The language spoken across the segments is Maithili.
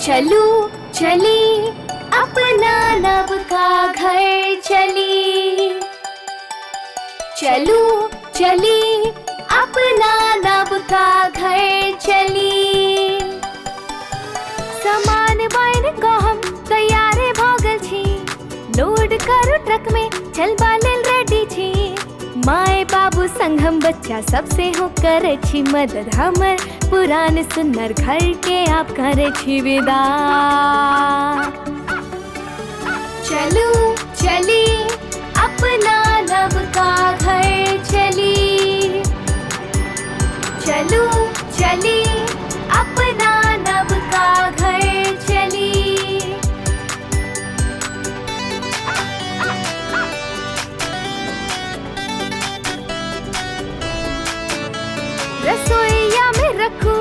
चलू चली अपना नवका घर चली। चलू चली अपना नवका घर चली। सामान बाइन कऽ हम तैयारे भऽ गेल छी, लोड करू ट्रक में चलबा लेल रेडी छी। माय बाबू संग हम बच्चा सब सेहो करै छी मदद, हमर पुरान सुन्नर घर के आप करै छी विदा। चलू चली अपना नवका घर चली। चलू चली अपना नवका घर चली। रसोईया में रखू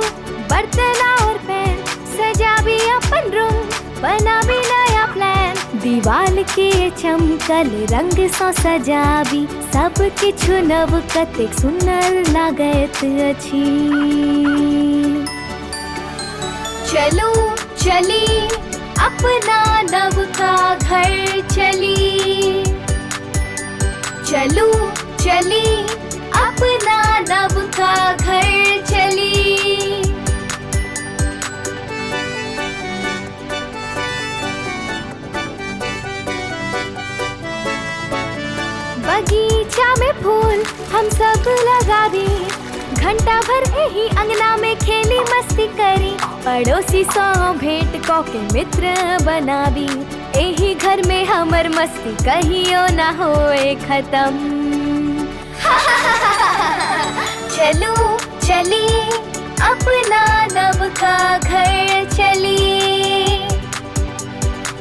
बर्तन और पैन, सजाबी अपन रूम बनाबी नया प्लान। दीवाल के चमकल रंग सँ सजाबी, सब किछु नव कतेक सुन्नर लागैत अछि। चलू चली अपना नवका घर चली। चलू चली अपना नवका घर चली। बगीचा में फूल हम सब लगाबी, घंटा भर एही अंगना में खेली मस्ती करी। पड़ोसी सँ भेंट कऽ के मित्र बनाबी, एही घर में हमर मस्ती कहियो ना होए खत्म। चलू चली अपना नवका घर चली।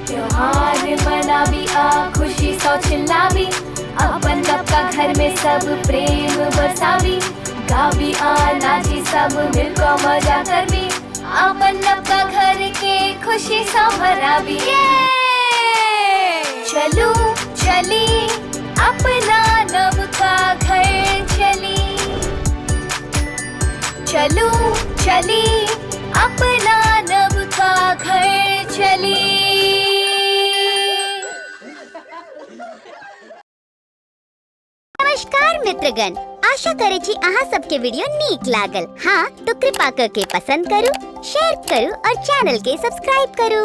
त्योहार मनाबी आ खुशी सँ चिल्लाबी, अपन नवका घर में सब प्रेम बरसाबी। गाबी आ नाची सब मिलकर मजा करबी, अपन नवका घर के खुशी सँ भराबी। चलू चली अपना नवका घर चली। चलू चली अपना नवका घर चली। नमस्कार मित्रगण, आशा करे छी अहाँ सबके वीडियो नीक लागल। हाँ तो कृपा करके पसंद करू, शेयर करू और चैनल के सब्सक्राइब करू।